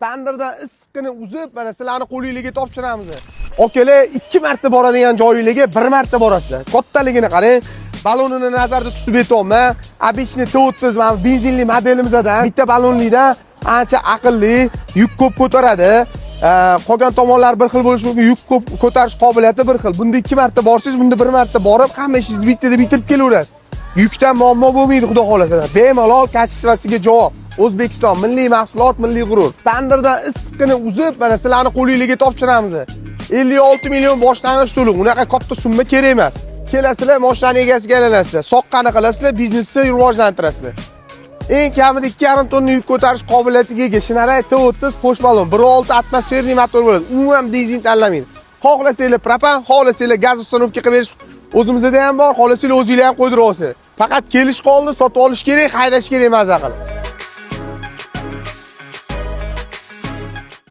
Tandirdan issiqqina uzib, mana sizlarni qo'lingizga topshiramiz. Akalar, ikki marta boradigan joyingizga bir marta borasizlar. Kattaligini qarang. Balonini nazarda tutib aytyapman. Обычный T30 mana benzinli modelimizdan bitta balonlidan ancha aqlli, yuk ko'p ko'taradi. Qolgan tomonlar bir xil bo'lishi mumkin, yuk ko'p ko'tarish qobiliyati bir xil. Bunda ikki marta borsangiz, bunda bir marta borib, hamma ishingizni bittada bitirib kelaverasiz. Yukdan muammo bo'lmaydi, xudo xohlasa. Bemalol качество siga javob. O'zbekiston milliy mahsulot, milliy g'urur. Tandirdan issiqqina uzib, mana sizlarni qo'lingizga topshiramiz. 56 million boshlang'ich to'lov. Unaqa katta summa kerak emas. Kelasizlar, mashinani egasiga aylanasizlar. Soqqani qilasizlar, biznesni rivojlantirasizlar. Eng kamida 2,5 tonna yuk ko'tarish qobiliyatiga ega Shineray T30 qo'sh balon, 1.6 атмосферный motor bo'ladi. Umuman benzin tanlamaydi. Xohlasanglar propan, xohlasanglar gaz установка qilib berish o'zimizda ham bor, xohlasanglar o'zinglar ham qo'ydirib olsanglar. Faqat kelish qoldi, sotib olish kerak, haydash kerak maza qilib.